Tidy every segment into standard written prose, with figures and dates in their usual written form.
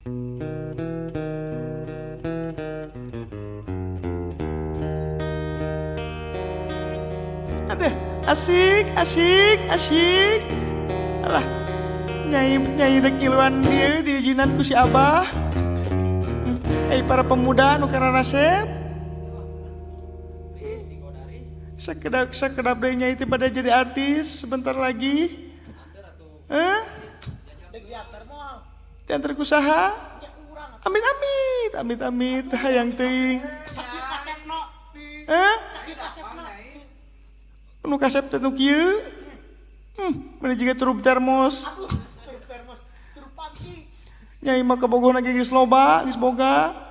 Aduh, asik, asik, asik. Alah, nyai nyai rek ngiluan dieu diizinan ku si Abah. Para pemuda nu kararasep. Sakedap sakedap deui nyai teh bade jadi artis sebentar lagi. Hah? Diantar ku saha? Amit amit, amit amit, hayang teuing. Hah? Nu kasep teh nu kieu? Mana jiga turub termos. Nyai mah kabogohna ge geus loba, geus boga.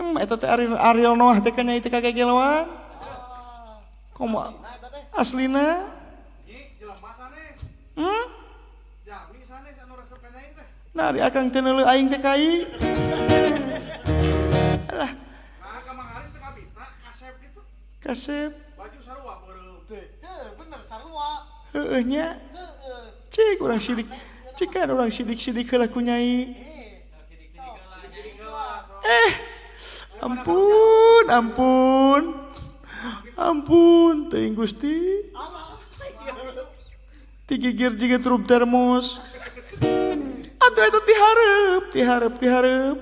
Eta teh Ariel, Ariel Noah teh ka nyai teh kagegeloan. Komo aslina? Hmm? Nah, di akang teu neuleuh aing teh kai. Alah. Kasep. Heueuh nya. Cik urang sidik. Cik kan urang sidik-sidik heula ku nyai. Eh, ampun, ampun. Ampun, teuing Gusti. Tigigir jiga trub termos. Atuh eta tihareup, tihareup, tihareup.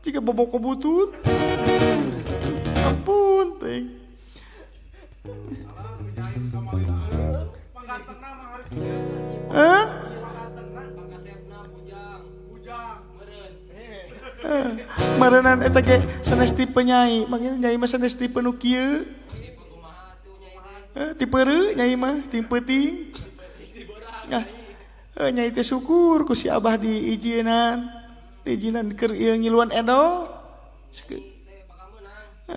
Jiga boboko butut. Ampun, teuing. Hah? Marenan eta ge sanes tipe nyai, mangga nyai mah sanes tipe nu kieu. Tipe reu nyai mah, tipe peuting. Nah, nyai teh syukur ku si Abah diizinan. Diizinan keur ieu ngiluan edol.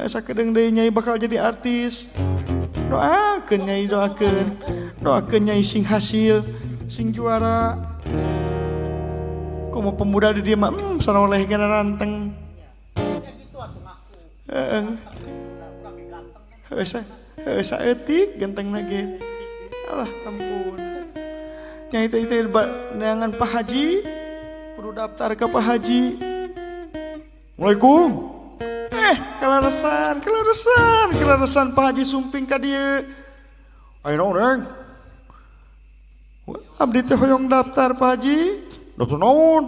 Sakedeung deui nyai bakal jadi artis. Doakeun nyai, doakeun. Doakeun nyai sing hasil, sing juara. Komo pemuda di dieu mah saroleh kana ranteng. Heeh. Heuh heuh saeutik gantengna ge. Alah ampun. Nyai teh teh neangan Pak Haji, kudu daftar ka Pak Haji. Assalamualaikum. Kalaresan, kalaresan, kalaresan Pak Haji sumping ka dieu. Ayo naon, Neng? Abdi teh hoyong daftar Pak Haji. Daftar naon?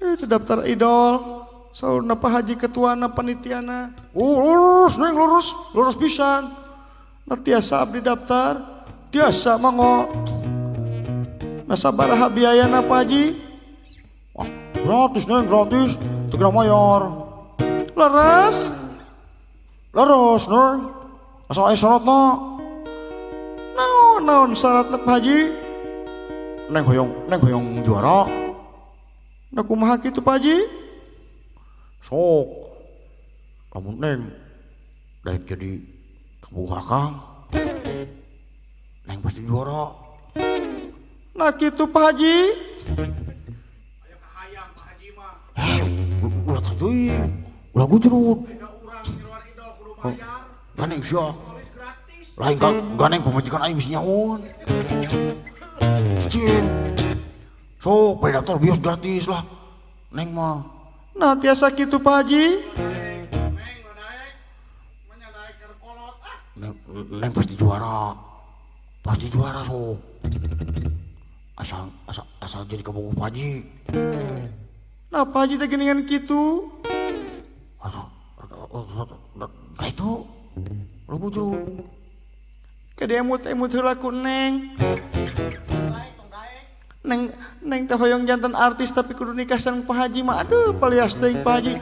Itu daftar idol. Saurna Pak Haji ketuana panitiana. Oh, lurus Neng, lurus, lurus pisan. Nah tiasa abdi daftar, tiasa mangga. Nah sabaraha biayana Pak Haji? Wah, gratis Neng, gratis. Teu kena mayar. Leres? Leres Neng. Asal aya syaratna. Naon naon syaratna Pak Haji? Neng hoyong juara. Nah kumaha kitu Pak Haji? Sok. Lamun Neng daek jadi kabogoh akang. Neng pasti juara. Nah kitu Pak Haji. Ulah teuing, ulah gujrut. Ganeng sia. Lain ganeng pamajikan aing geus nyahoan. Cicing. Sok bari daftar bios gratis lah. Neng mah. Nah tiasa kitu Pak Haji. Neng, neng pasti juara. Pasti juara sok. Asal asal asal jadi kabogoh Pak Haji. Nah Pak Haji teh geuningan kitu. Aduh, nah itu lu gujrut. Kade emut-emut heula ku Neng. Neng neng teh hoyong janten artis tapi kudu nikah sareng Pak Haji mah aduh palias teuing Pak Haji.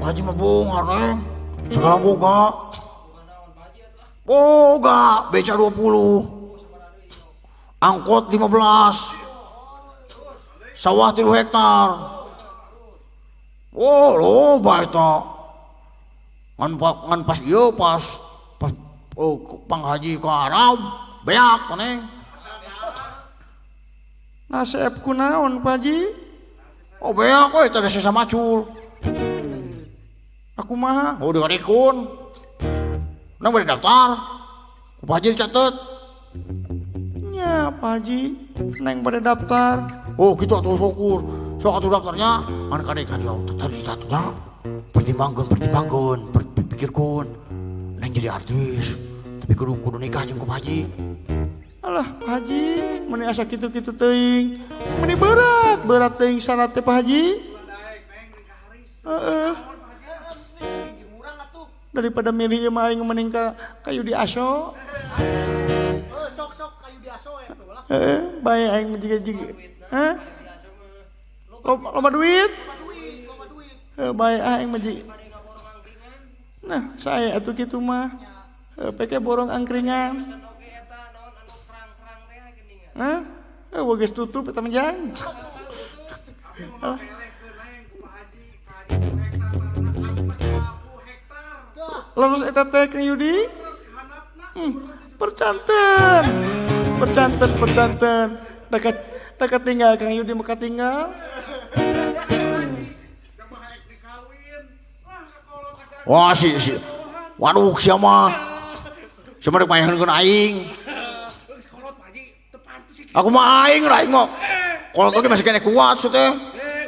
Pak Haji mah beunghar Neng. Segala boga. Boga beca 20. Angkot 15. Sawah 3 hektar. Oh, loba eta. Ngan pas ieu pas pas panghaji ka Arab beak Neng. Nah seep kunaon Pak Haji? Oh beak we teh sesa macul. Aku mah oh dikarikun. Nang bade daftar. Ku Pak Haji dicatet. Nya Pak Haji, Neng bade daftar. Oh gitu atuh syukur. Sok atuh daftarnya anu kade ka dia tadi satunya. Pertimbangkeun, pikirkeun. Neng jadi artis, tapi kudu nikah jeung ku Pak Haji. Alah Pak Haji, meni asa kitu-kitu teuing. Meni berat teuing syarat teh Pak Haji. Heeh. Daripada milih ieu mah aing mending ka kayu di aso. Sok-sok kayu di aso eta lah. Heeh, bae aing jiga-jiga. Hah? Loba duit? Loba duit. Heuh, bae aing mah Nah, saya atuh kitu mah. Peke borong angkringan. Hah? Geus tutup eta mah jang. Leres eta teh Kang Yudi? Percanten. Percanten. Dekat tinggal Kang Yudi mah tinggal. Wah si waduh sia mah. Sia mah rek maenkeun aing. Aku mah aing mah. Kolot oge masih kene kuat su teh.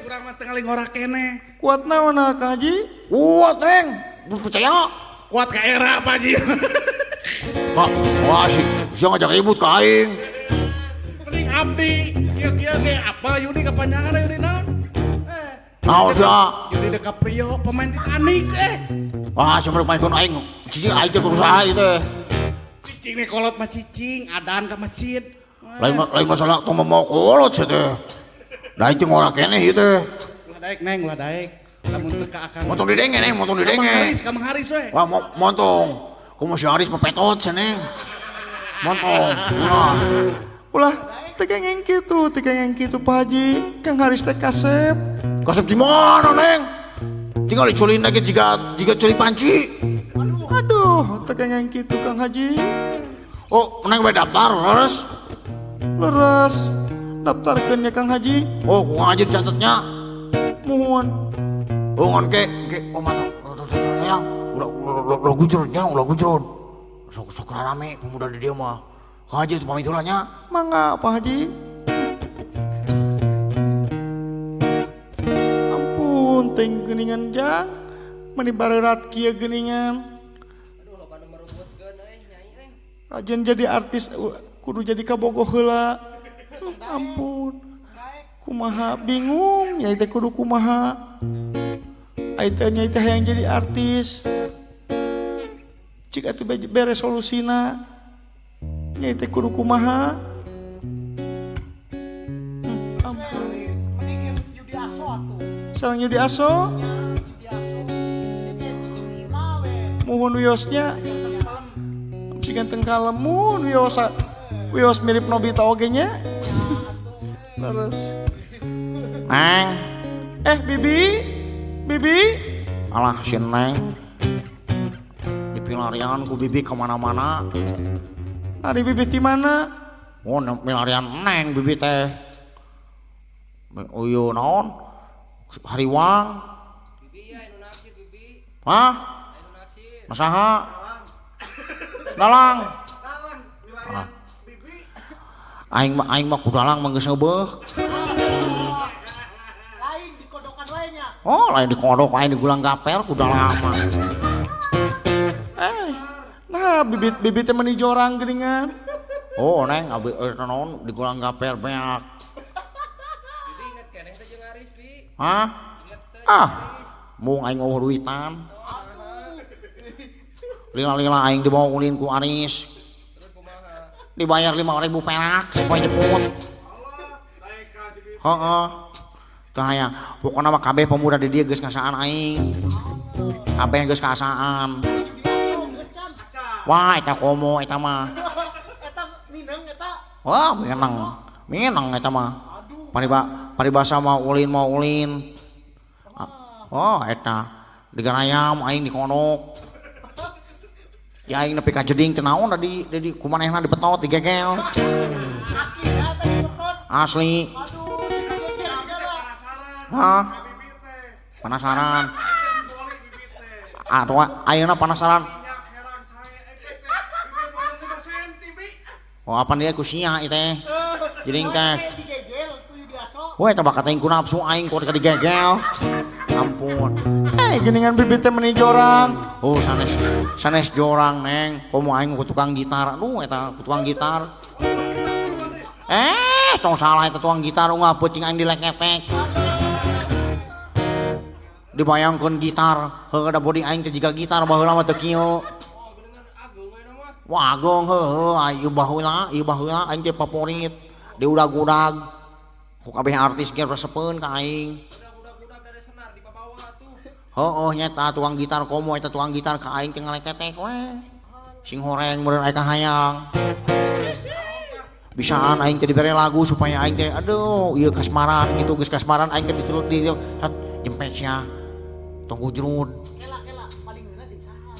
Urang mah teu ngora kene. Kuat naon Kang Haji? Kuat Neng. Percaya. Kuat ka era Pak Haji. Wah si sia ngajak ribut ka aing. Mending abdi kieu-kieu ge apa Yudi kepanjangan Yudi naon? Naon sia? Yudi DiCaprio pemain Titanic Wah, sia mah rek maenkeun aing. Cicing aing teh kudu saha ieu teh. Cicing nih kolot mah cicing, adan ka masjid. Lain masalah tong mau kolot sia teh. Da aing teh ngora keneh ieu teh. Ulah daek Neng, ulah daek. Lamun teu ka akang. Montong didenge Neng, montong didenge. Ka Mang Haris we. Wah, montong. Kumaha si Haris mah petot sia Neng. Montong. Ulah. Ulah teu kengeng kitu, Pak Haji. Kang Haris teh kasep. Kasep di mana Neng? Tinggal diculin lagi jika culi panci. Aduh, teu kengeng kitu Kang Haji. Oh, Neng we daftar leres. Leres. Daftarkeun nya Kang Haji. Oh, ku ngaji catetnya. Muhun. Oh, ngan ke oh mata. Ya, ulah gujur nya, ulah gujur. Sok rame pemuda di dieu mah. Kang Haji teu pamit heula nya. Mangga Pak Haji. Ampun, teuing geuningan jang. Meni bareurat kieu geuningan. Aduh, loba nu merebutkeun euy, nyai euy. Rajin jadi artis kudu jadi kabogoh heula. Ampun. Kumaha bingung nyai teh kudu kumaha. Ai teh nyai teh hayang jadi artis. Cik atuh bere solusina. Nyai teh kudu kumaha. Ampun. Sareng Yudi Aso. Muhun wiosnya. Si ganteng kalemun wios wios mirip Nobita oge nya. Terus. Neng. Bibi. Bibi. Alah si Neng. Dipilarian ku Bibi kemana-mana. Nari Bibi di mana? Oh, milarian Neng Bibi teh. Oh iya naon? Hariwang. Bibi ya anu naksir Bibi. Hah? Anu naksir. Masaha? Dalang. Dalang Bibi. Aing mah ku dalang mah geus neubeuh. Lain dikodokan wae nya. Oh, lain dikodok, aing digulang gaper ku dalang mah. Nah, bibit teh meni jorang geuningan. Oh, Neng, abi naon digulang gaper beak. Bibi inget keneh teh jeung Aris, Bi. Hah? Ah, mung aing eueuh duitan. Lila-lila aing dibawa ulin ku Aris. Dibayar 5.000 perak supaya jemput. Heeh. Teu aya, pokona mah kabeh pemuda di dieu geus ngasaan aing. Kabeh geus kasaan. Wah, eta komo eta mah. Eta mineng eta. Wah, mineng. Mineng eta mah. Paribasa mau ulin. Oh, eta digarayam aing dikonok. Ya aing nepi ka jeding teu naon da di kumanehna dipetot digegel. Asli. Hah? Penasaran. Atuh ayeuna penasaran. Oh, apa dia ku sia ieu teh? Jeding teh. Weh eta bakat aing ku nafsu aing kuat ka digegel. Ampun. Eh geuningan bibi teh meuni jorang. Oh sanes sanes jorang Neng. Komo aing ku tukang gitar. Aduh eta ku tukang gitar. Eh tong salah eta tukang gitar ungah peuting aing dileketek. Dibayangkeun gitar, heuh da body aing teh jiga gitar baheula mah teu kieu. Wah ageung heuh ieu baheula, ieu baheula aing teh favorit. Diudag-udag. Ku kabeh artis ge resepeun ka aing. Udag-udag dari senar dipabawa atuh. Heueuh nyeta tukang gitar komo eta tukang gitar ka aing teh ngaleketek we. Sing horeng meureun aya kahayang. Bisaan aing teh dibere lagu supaya aing teh aduh ieu kasmaran gitu geus kasmaran aing teh ditilut di hat jempet sia. Tong gujrud. Kela-kela paling ngeunah jeung saha?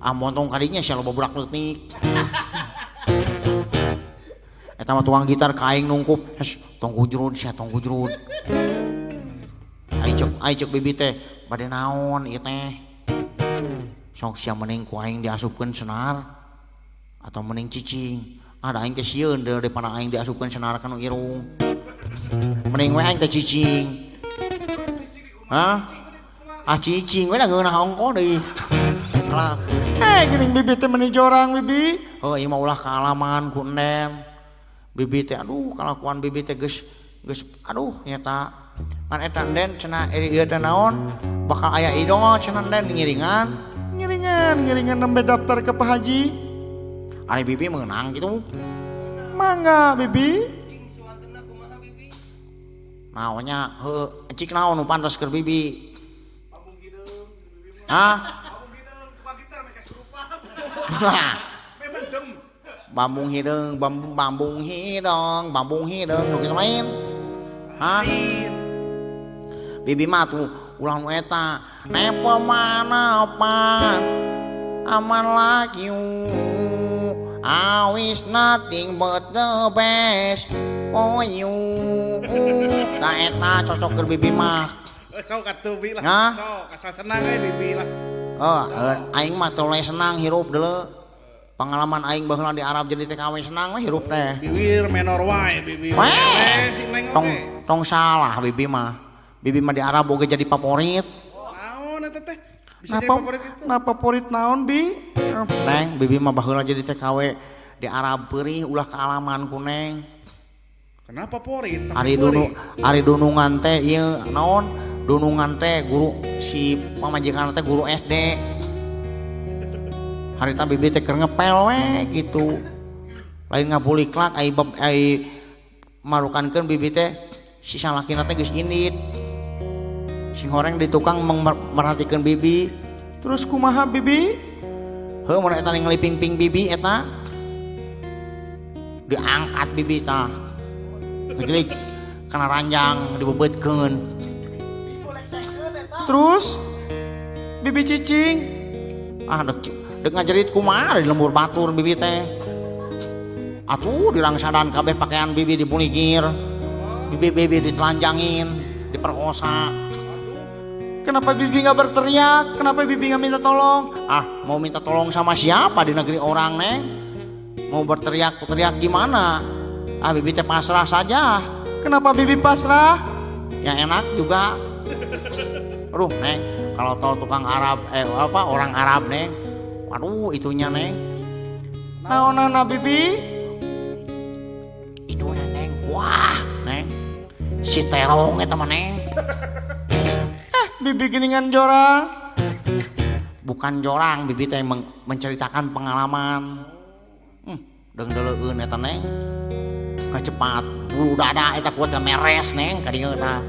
Ah montong kadinya sia loba budak leutik. Eta mah tukang gitar ka aing nungkup, hes tong gujrud sia tong gujrud. Aing cek bibi teh bade naon ieu teh. Sok sia mending ku aing diasupkeun senar atau mending cicing. Ah da aing teh sieun daripada aing diasupkeun senar kana irung. Mending we aing teh cicing. Hah? Ah cicing we da ngeunah ongkoh deui. Lah, eh geuning bibi teh meuni jorang bibi. Heuh ieu mah ulah kaalaman ku Enden. Bibi teh aduh kalakuan bibi teh geus geus aduh nyata. Ngan eta Enden cenah ieu teh naon bakal aya idol cenah Enden ngiringan. Ngiringan, ngiringan nembe daftar ke Pak Haji. Ari bibi meunang gitu. Mangga bibi. Cing suwantenna kumaha bibi? Naonnya heuh cik naon nu pantes keur bibi? Hah? Bambung hideung, bambung bambung hidung, bambung hideung nu kitu lain. Hah? Bibi mah tuh ulah nu eta. Nepo mana pan aman like you. I wish nothing but the best for you. Nah eta cocok keur bibi mah. Sok atuh bi lah. Sok asal senang we bibi lah. Oh, aing mah teu senang hirup deuleu. Pengalaman aing baheula di Arab jadi TKW senang we hirup teh. Biwir menor wae bibi. Tong tong salah bibi mah. Bibi mah di Arab oge jadi favorit. Naon eta teh? Bisa jadi favorit itu. Nah favorit naon bi? Neng, bibi mah baheula jadi TKW di Arab peurih ulah kaalaman ku Neng. Kenapa favorit? Ari dunu ari dunungan teh ieu naon? Dunungan teh guru si pamajikan teh guru SD. Harita bibi teh keur ngepel we gitu. Lain ngabuliklak ai ai marukankeun bibi teh si salakina teh geus indit. Sing horeng di tukang merhatikeun bibi. Terus kumaha bibi? Heuh mun eta ngeliping-ping bibi eta. Diangkat bibi tah. Ngejelik kana ranjang dibebeutkeun. Terus bibi cicing. Ah dek dek ngajerit kumaha di lembur batur bibi teh. Atuh dirangsadan kabeh pakaian bibi dibuligir. Bibi-bibi ditelanjangin, diperkosa. Kenapa bibi nggak berteriak? Kenapa bibi nggak minta tolong? Ah, mau minta tolong sama siapa di negeri orang, Neng? Mau berteriak-teriak gimana? Ah, bibi teh pasrah saja. Kenapa bibi pasrah? Yang enak juga. Aduh, Neng, kalau tahu tukang Arab apa orang Arab, Neng. Waduh, itunya, Neng. Naonana bibi? Itu Neng. Wah, Neng. Si terong eta mah, Neng. Bibi geningan jorang. Bukan jorang, bibi teh menceritakan pengalaman. Deung-deleueun eta Neng. Kecepat bulu dada eta kuat meres Neng ka dieu tah.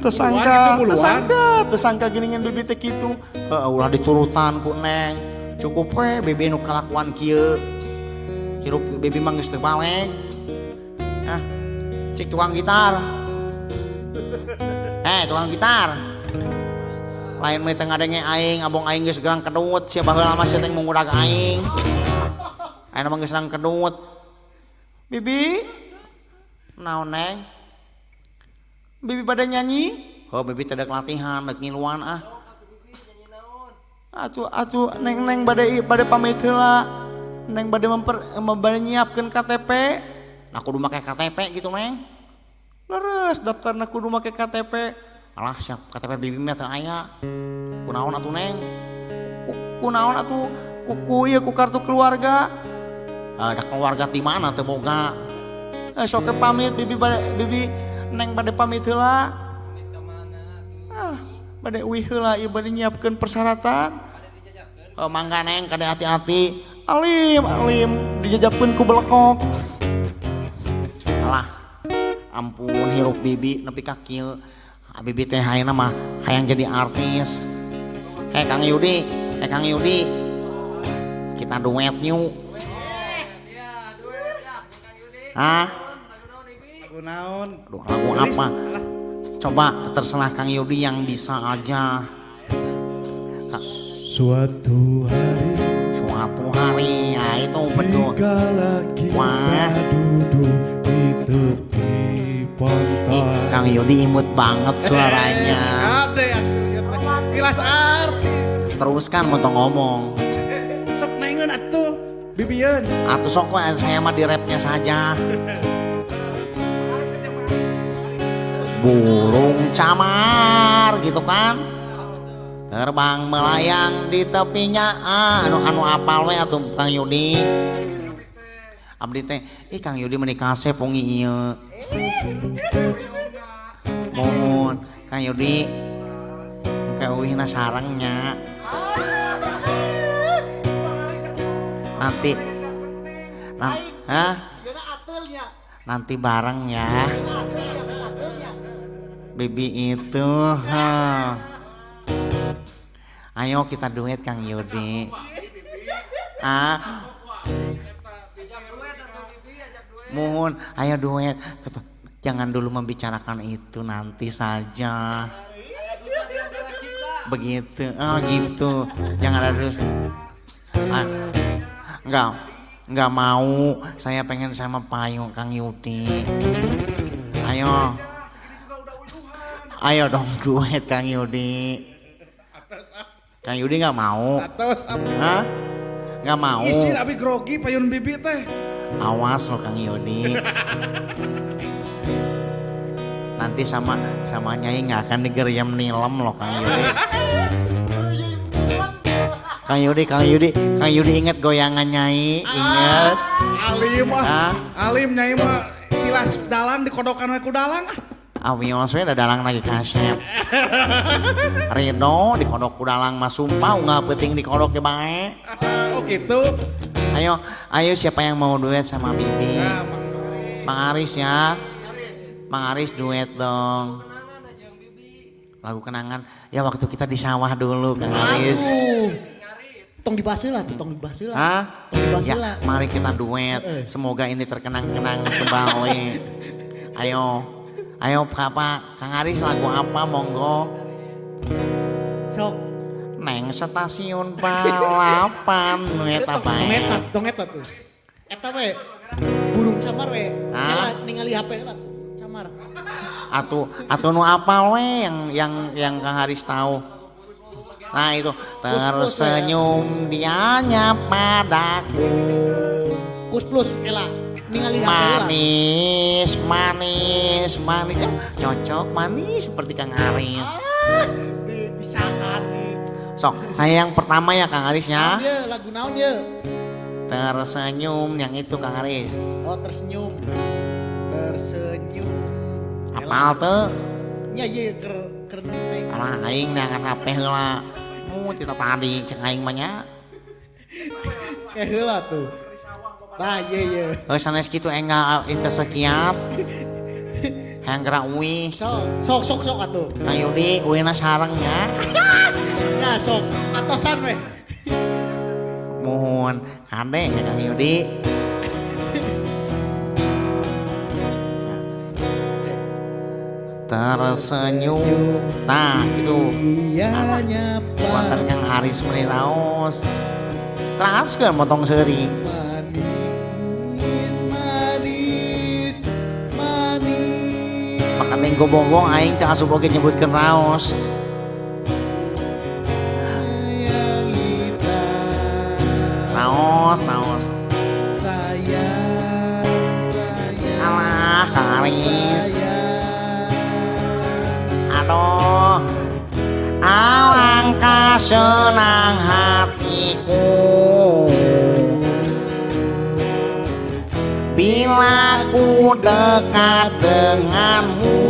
Tersangka, tersangka, tersangka geningan bibi teh kitu. Heuh ulah diturutan ku Neng. Cukup we bibi nu kalakuan kieu. Hirup bibi mah geus teu baleg. Ah, cik tukang gitar. Tukang gitar. Lain mah teh ngadenge aing, abong aing geus gerang kedut, sia baheula mah sia teh mungudag aing. Ayeuna mah geus gerang kedut. Bibi, naon Neng? Bibi pada nyanyi? Oh, bibi teh dek latihan, dek ngiluan ah. Atuh atuh Neng Neng bade bade pamit heula. Neng bade bade nyiapkeun KTP. Nah kudu make KTP gitu Neng. Leres daftarna kudu make KTP. Alah siap KTP bibi mah teu aya. Kunaon atuh Neng? Kunaon atuh? Ku ieu ku kartu keluarga. Ada keluarga di mana teu boga? Sok ke pamit bibi bade, bibi Neng bade pamit heula. Ah, bade uih heula ieu bade nyiapkeun persyaratan. Mangga Neng kade hati-hati. Alim alim dijajapkeun ku belekok. Alah. Ampun hirup bibi nepi ka kieu. Bibi teh ayeuna mah hayang jadi artis. Hei Kang Yudi, hei Kang Yudi. Kita duet yuk. Hah? Lagu naon? Aduh, lagu apa? Coba terserah Kang Yudi yang bisa aja. Suatu hari, suatu hari, ya itu betul. Dikala kita Wah. Duduk di tepi pantai. Ih, Kang Yudi imut banget suaranya. Tilas artis. Teruskan mau ngomong. Sok nengen atuh, bibieun. Atuh sok we, saya mah di rapnya saja. Burung camar gitu kan. Terbang melayang di tepinya. Ah, anu anu apal we atuh Kang Yudi. Abdi teh, ih Kang Yudi meuni kasep wengi ieu. Mohon Kang Yudi engke euwihna sarengnya. Nanti hah? Nanti bareng ya. Bibi itu. Ha. Ayo kita duet Kang Yudi. Ah. Mohon, ayo duet. Jangan dulu membicarakan itu, nanti saja. Begitu, oh gitu. Jangan ada dulu. Ah, enggak mau. Saya pengen sama payung Kang Yudi. Ayo. Ayo dong duet Kang Yudi. Kang Yudi nggak mau. Hah? Nggak mau. Isin abi grogi payun bibi teh. Awas lo Kang Yudi. Nanti sama Nyai nggak akan digeriam nilem lo Kang Yudi. Kang Yudi, Kang Yudi, Kang Yudi inget goyangan Nyai, inget. Alim ah, alim Nyai mah tilas dalang dikodokan ku dalang ah. Awios we da dalang lagi kasep. Ridho dikodok ku dalang mah sumpah unggal peuting dikodok ge bae. Oh gitu. Ayo, ayo siapa yang mau duet sama Bibi? Mang Aris ya. Mang Aris duet dong. Lagu kenangan. Ya waktu kita di sawah dulu Kang Aris. Tong dibahas lah, tong dibahas lah. Hah? Tong dibahas ya, lah. Mari kita duet. Semoga ini terkenang-kenang kembali. Ayo. Ayo Bapak, Kang Aris lagu apa monggo? Sok. Neng stasiun balapan eta bae. Tong eta, tong eta tuh. Eta we. Burung camar we. Kela ningali HP lah camar. Atuh atuh nu apal we yang Kang Aris tahu. Nah itu tersenyum dianya padaku. Kus plus kela ningali HP lah. Manis, manis, manis. Cocok manis seperti Kang Aris. Ah, bisaan nih. Sok, saya yang pertama ya Kang Aris ya. Iya, lagu naon ya? Tersenyum yang itu Kang Aris. Oh, tersenyum. Tersenyum. Apal teu? Nya ieu keur neng. Alah aing neangan HP heula. Mu tita tadi cek aing mah nya. Eh heula tuh. Nah, iya iya. Heuh sanes kitu enggal itu sekiat. Hayang gerak uih. Sok, sok sok sok atuh. Kang Yudi uihna sareng nya. Ya sok, atosan weh. Mohon kade ya Kang Yudi. Tersenyum. Nah, gitu. Buatan Kang Aris meni raos. Teraskeun motong seuri. Manis, manis, manis. Maka minggu bogong aing teh asup oge nyebutkeun raos. Raos, raos. Sayang, sayang. Alah, Kang Aris. Sayang. Aduh. Alangkah senang hatiku bila ku dekat denganmu.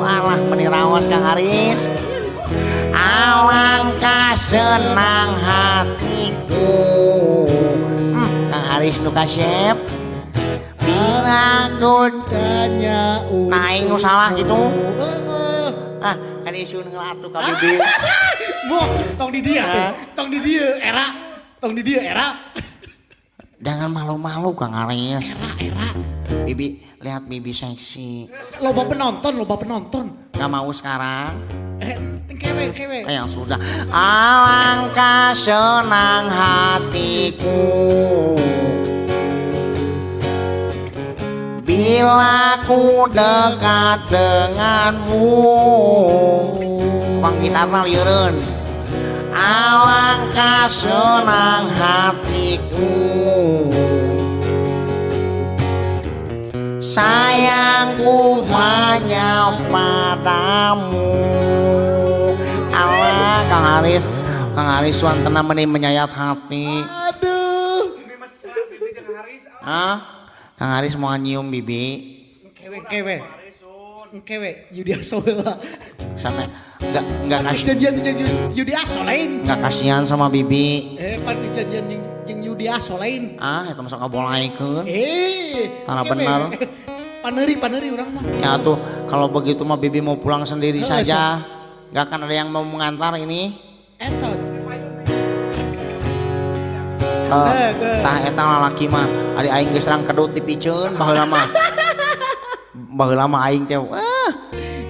Alah meni raos Kang Aris. Alangkah senang hatiku. Kang Aris nu kasep. Bila ku tanya nah aing nu salah gitu. Ah, kan isun heula atuh ka bibi. Mo, tong di dia teh. Tong di dia era. Tong di dia era. Jangan malu-malu Kang Aris. Era, era. Bibi, lihat bibi seksi. Loba penonton, loba penonton. Gak mau sekarang? Kewe, kewe. Yang sudah. Alangkah senang hatiku bila ku dekat denganmu. Tukang gitarna lieureun. Alangkah senang hatiku. Sayangku hanya padamu. Alah Kang Aris, Kang Aris wantena meni menyayat hati. Aduh. Hah? Kang Aris mau nyium bibi. Kewe, kewe. Kewe, Yudi Aso lah. Sana enggak kasih. Janjian jeung Yudi Aso lain. Enggak kasihan sama bibi. Pan janjian jeung Yudi Aso lain. Ah, eta mah sok ngabolaikeun. Tanah benar. Paneuri, paneuri urang mah. Ya tuh, kalau begitu mah bibi mau pulang sendiri saja. Enggak akan ada yang mau mengantar ini. Eta. Tah eta lalaki mah ari aing geus rang kedut dipiceun baheula mah. Baheula mah aing teh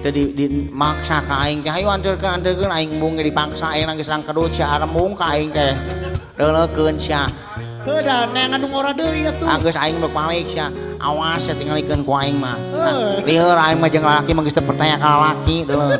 teh dimaksa ka aing teh hayu anterkeun anterkeun aing embung ge dipaksa aing geus rang kedut sia arembung ka aing teh. Deuleukeun sia. Heuh da neangan nu ngora deui atuh. Ah geus aing bek balik sia. Awas sia tingalikeun ku aing mah. Lieur aing mah jeung lalaki mah geus teu percaya ka lalaki deuleu.